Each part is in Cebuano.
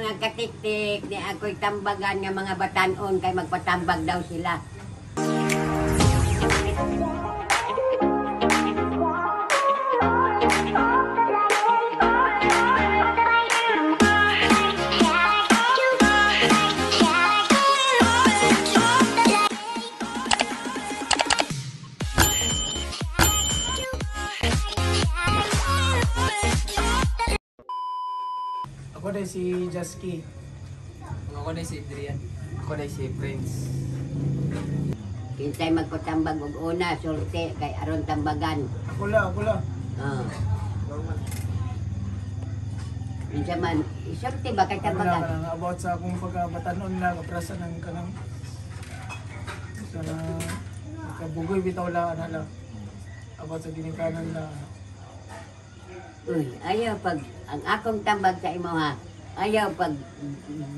Mga katiktik, ni ako'y tambagan nga mga batanon kay magpatambag daw sila. Ako na si Jasky. Ako na si Adrian. Ako na si Prince. Kinsay magpatambag og una, sulti kay aron tambagan. Ako la, ako la. Oh. Kinsa man, isulti ba kay Ako la tambagan? kanang about sa akong pagkabatanon la kaprasa ng kanang sa kabugoy bitaw la ana la. About sa ginikanan la. Uy, ayaw pag ang akong tambag sa imo ha. Ayaw pag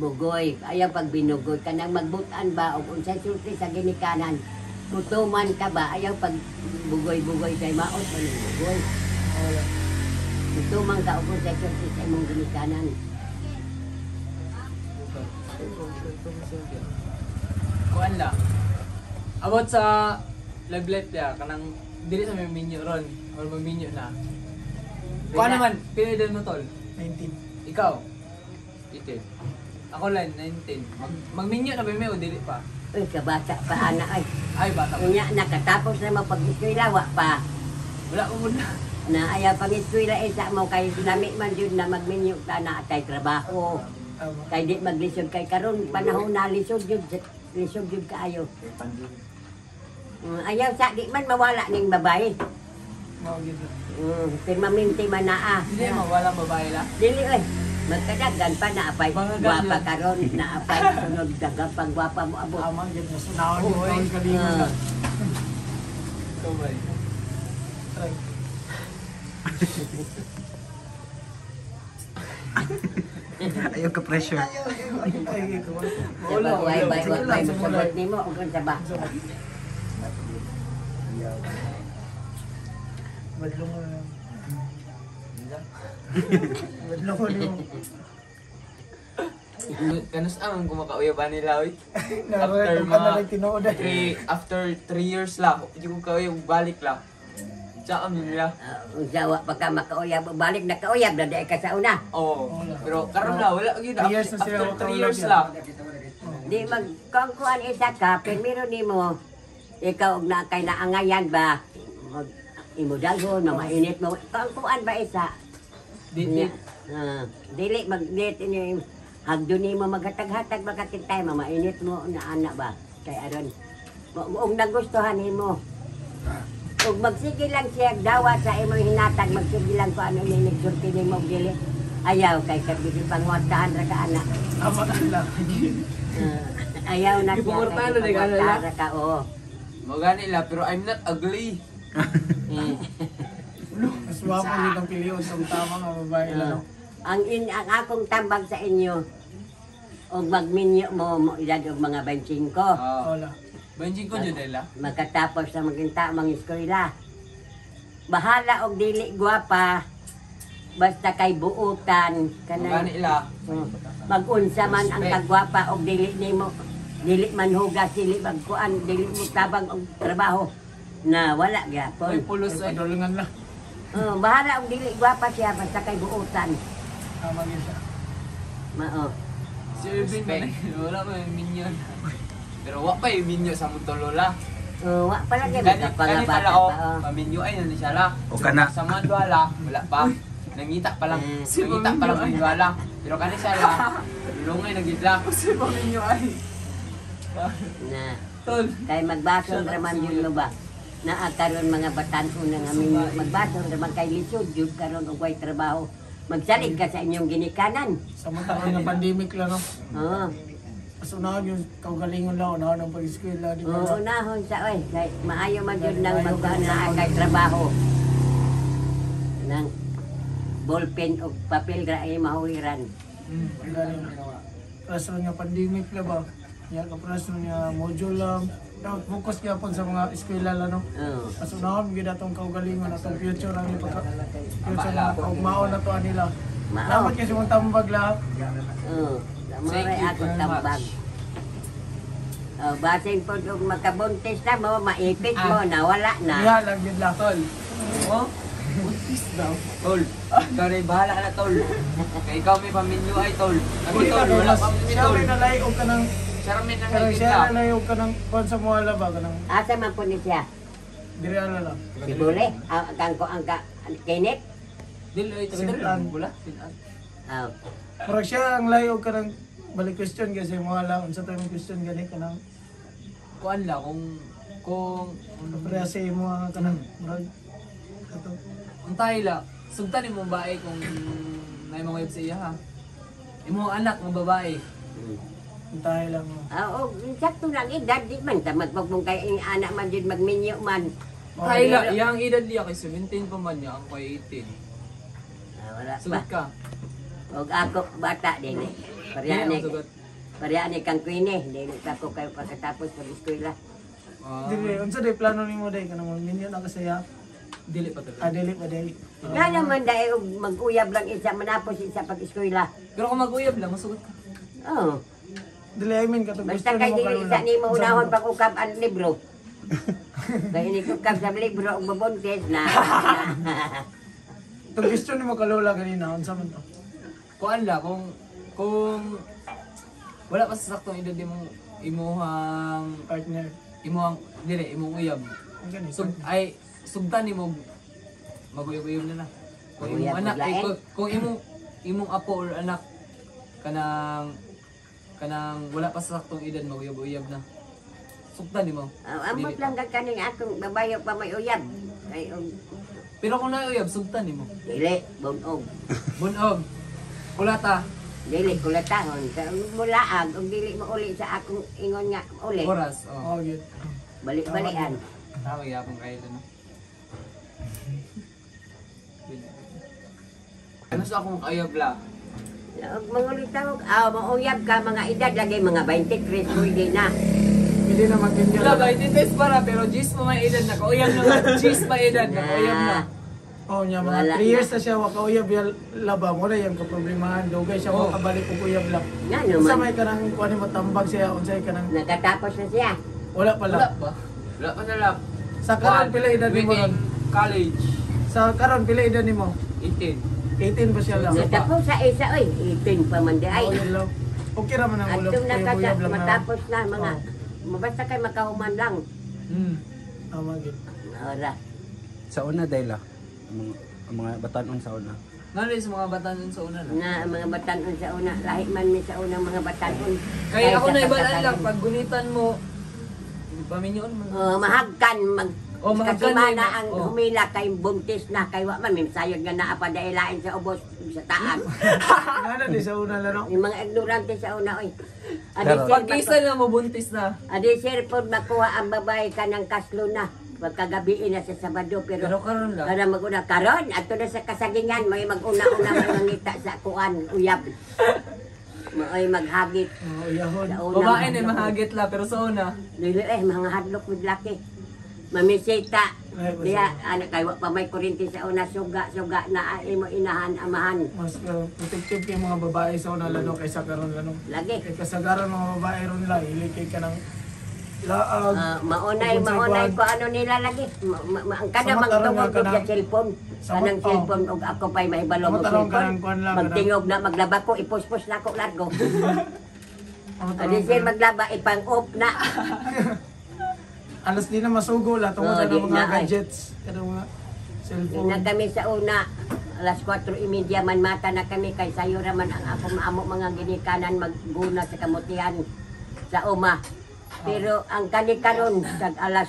bugoy, ayaw pag binugoy kanang magbutan ba og unsay sulti sa ginikanan. Kutuman ka ba ayaw pag bugoy-bugoy kay maot man ang bugoy. Wala. Kutuman ka og unsay sulti sa imong ginikanan. Kuan la. About sa live life ya, kanang dili sa may minyo ron or maminyo na. Kuan naman, pila edad mo tol? 19. Ikaw? 18. Ako lang 19. Magminyo na ba may o dili pa? Uy, kabata pa ana ay. Ay bata pa. Unya nakatapos na mo pag-eskwela wa pa. Wala ko muna. Na ayaw pang eskwela isa mo kay lami man jud na magminyo ka na atay trabaho. Tama. Kay di maglisod kay karon panahon na lisod jud lisod jud kaayo. Ayaw sa di man mawala ning babae. Mao gyud la. Permanente man naa. Dili mawala babae la. Dili oy. Magkadagan pa na apay Mga gwapa ganyan. karon na apay sunod dagang pag gwapa mo abot. Tama gyud na sunahon yung Oy. taon kalingon la. Ah. Ikaw ba? Try. Ayaw ka pressure. Ay, ikaw. Sa ba way bay Sige way lang, sige mosagot lang. nimo og unsa ba? Badlong mo na. Badlong mo nimo. Kanus ang kumakauyab ani la oy. After After ka na mga lang tinuod ay. 3 years la, di ko kauyab balik la. Tsaka mi nila. Unsa wa pa ka makauyab balik na kauyab na di ka sa una. Oo. Wala. Pero karon la wala gyud 3 years na sila after 3 makauyab years yan. la. Di mag kung isa ka primero nimo ikaw og na kay naangayan ba mag imo dalhon mamainit mo kung ba isa. Di di. Ah, dili mag dili ini hagdo nimo maghatag-hatag makakintay mamainit mo na ana ba kay aron og nagustuhan nimo ug magsige lang siya dawa sa imong hinatag magsige lang ko ano ni nagsulti nimo og dili ayaw kay kabili pangwartahan ra ka ana. Tama na la. Ah, ayaw na siya Ipangwartahan kay na, di ka na ipangwartahan ra ka, oo. Magani la pero I'm not ugly. Eh, Mas wapo gyud ang pilion sa tama nga babae la. No? Ang akong tambag sa inyo og magminyo mo mo edad og mga 25. Ah. Wala. Benjing ko jud la. Magkatapos na maginta mga eskwela. Bahala og dili gwapa basta kay buutan Magani kanang la. Magunsa man ang Respect. kagwapa og dili nimo dili man hugas dili magkuan dili mo tabang og trabaho na wala Oy gyapon. pulos Ay, ay. padulungan la. Oh, bahala og dili gwapa siya basta kay buutan. Tama gyud siya. Mao. Si Irvin man Respect. wala pa yung minyo. Pero wa pa yung minyo sa mong lola. Oh, wa pala gyud Kani kani pangabata pala oh, pa. Oh. paminyo ay na siya la. O kana. Sa mga duala, wala pa. Nangita pa lang, nangita pa lang ng duala. Pero kani siya la, lungay na gid la. Si paminyo ay. Na Tol. kay magbason ra man yun mo ba? Naa karon mga batan-on nga minyo magbason ra man kay lisod jud karon og way trabaho. Magsalig ka sa inyong ginikanan. Sa mga taon nga pandemic la no. Oo. Mas unahon yung kaugalingon la, unahon ang pag-eskwela, di ba? Oo, unahon sa oy kay maayo man jud nang magkuan naa kay trabaho. Nang ballpen og papel ra ay mahuwiran. Galing. Praso nga pandemic la ba? Ya ka praso nga module lang. Dapat focus gyapon sa mga eskwela la no. Oo. Mas unahon gyud atong kaugalingon atong future ang pagka future na kaugmaon na to anila. Mao. Salamat kay sa imong tambag la. Oo. Thank Thank you ako very tambag. much. Oh, basin po og makabuntis na mo, maipit mo, nawala na. Diha lang gid la. Tol. Oh? Buntis daw. Tol, ikaw na bahala na, tol. Kay ikaw may paminyo ay, tol. Kami, Dili tol, ka wala mas pa kami, siya tol. may nalay og kanang Siya may kanang nangay siya kita. nalay og kanang kuan sa muala ba kanang Asa man po ni siya? diri ala lang. Si Bule? Ang kang ko ang ka Kenneth? Dili ay taga dili. Sintan. Wala. Sintan. Oh. Murag siya ang layo og kanang balik question kasi muala unsa to imong question gani kanang Kuan la kung kapareha sa imo ang kanang murag kato. untay la sugtan imong bae kung naay mga web sa iya ha. Imong anak nga babae. Untay lang mo. Ah, oh, sakto lang edad di man ta magpagbong kay ing anak man jud magminyo man. Tay la, iyang edad niya kay 17 pa man niya, ang kay 18. Ah, wala pa. Sugot ka. Og ako bata din eh. Pareha Dili ni ang sugot. pareha ni kang Queenie, dili ka ko kayo pagkatapos pag eskwela. Ah, Dili unsa day plano nimo day kanang magminyo na ka sa iya? dili pa talaga. Ah, dili pa day. Nga naman dahil og mag-uyab lang isa manapos isa pag eskwela. Pero kung mag-uyab lang, masugot ka. Oh. Dili, I mean katong gusto Basta kay nimo dili kalula. isa nimo Unsa man unahon to? pag ukab ang libro. Kay ini ukab sa libro og mabuntis na. Itong gusto nimo kalula kanina unsa man to? Kuan la kung wala pa sa saktong edad imong imuhang Partner. imuhang dili imong uyab. Ang gani. Sug ay sugtan nimo maguyab-uyab na na. Kung imong Uyab anak og ay, lain. kung imong apo or anak kanang kanang wala pa sa saktong edad maguyab-uyab na. Sugtan nimo. Ah, ambot Dili pa. lang ka kaning akong babayo pa may uyab. Kay og Pero kung nauyab sugtan nimo. dili bunog. Bunog. Kulata. Dili kulatahon. Sa mulaag og dili mo uli sa akong ingon nga uli. Oras. Oh. Oh, gyud. Balik-balian. Tama gyapon kayo no. Ano sa akong kayab la? Og mangulitaw ah mauyab ka mga edad lagi mga 23 pwede na. Pwede na magminyo. Wala ba, test para pero Gis mo may edad na, kauyab na. Gis may edad na, kauyab na. Oh, nya mga Wala 3 years na siya wa kauyab ya laba mo na yang kaproblemahan dugay siya wa Oh. kabalik og uyab lang. Nga Unsa naman. may kanang kuan nimo tambag siya unsay kanang Nakatapos na siya. wala pala. Wala ba? Wala pa na la. Sa karon pila edad nimo ron? College. Sa karon pila edad nimo? 18. 18 pa siya lang. Natapos sa isa oy, 18 pa man di ay. Oh, yun lang. Okay ra man ang ulo. Atong nakata Uyab-uyab lang na. matapos na mga basta kay makahuman lang. Tama gyud. Ora. Sa una dahil ah. Ang mga batanon sa una. Ngano sa mga batanon sa una na. Na ang mga batanon sa una, lahi man mi sa unang mga batanon. Kaya ako sa na ibalaan pagkakaroon. lang, pag gunitan mo, paminyoon mo. Oh, mahagkan mag Oh, mahagkan kasimana eh, ang oh. humila kay buntis na kay wa man may sayod nga naa pa dailain sa ubos sa taas. Ngano di sa una lang no? Yung mga ignorante sa una oy. Adi Pero- sir, Pag isa na mo, buntis na. adi sir po makuha ang babae ka ng kaslo na. Pagkagabiin na sa Sabado pero Pero karon lang. Para maguna karon adto na sa kasagingan may maguna-una may mangita sa kuan uyab. Maoy maghagit Oh, uyahon. sa una. Babae na mahagit la, pero sa una, Dili eh mga hadlok with laki. Mamisita. Ay, basta. Diya anak kay wa pa may kuryente sa una suga suga na imo inahan amahan. Mas protective kay mga babae sa una lang no kaysa karon lang no. Lagi. Kay kasagaran mga babae ron la hili kay kanang laag. Ah, maunay Tungkol sa maunay kuwan. ko ano nila lagi. Ang kada Samot aron magtungod nga og sa kanang- cellphone. Samot, Kanang oh. cellphone og ako pa'y mahibalo mo Samot aron cellphone. kanang kuwan lang, kanang- Magtingog na maglaba ko ipuspos na ko largo. Ang Adi tarong sir kanang- maglaba ipang-off na. Alas di na masugo la tungod Oh, sa di mga na, ay. gadgets kanang mga cellphone. Na kami sa una, alas 4:30 man mata na kami kay sayo raman ang ako maamo mga ginikanan magguna sa kamutihan sa uma. Pero ang kani karon tag alas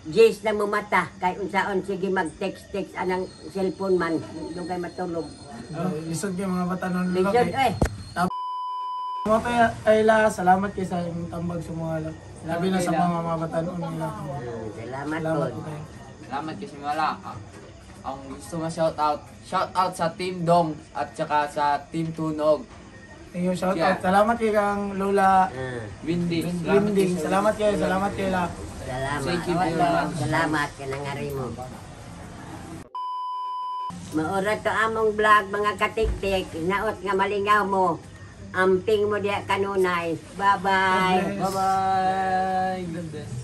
10 na mumata kay unsaon sige mag-text text anang cellphone man dugay matulog. Oh, lisod kay mga bata nun la. Lisod kay- eh. Mga kaya ay la, salamat kay sa imong tambag sa mga la. Labi na sa Salamat, mga mga batanon nila. Salamat Salamat po. po kayo. Salamat kasi wala. Ah, ang gusto mo shout out, shout out sa Team Dong at saka sa Team Tunog. Thank you, shout Yeah. out. Salamat kay kang Lola Ah, Windy. Windy. Salamat kayo, salamat kay la. salamat. Thank you very much. Salamat kanangari mo. Maura to among vlog, mga katiktik. Naot nga malingaw mo. Amping mo diya kanunay. Bye-bye. Bye-bye. God bless.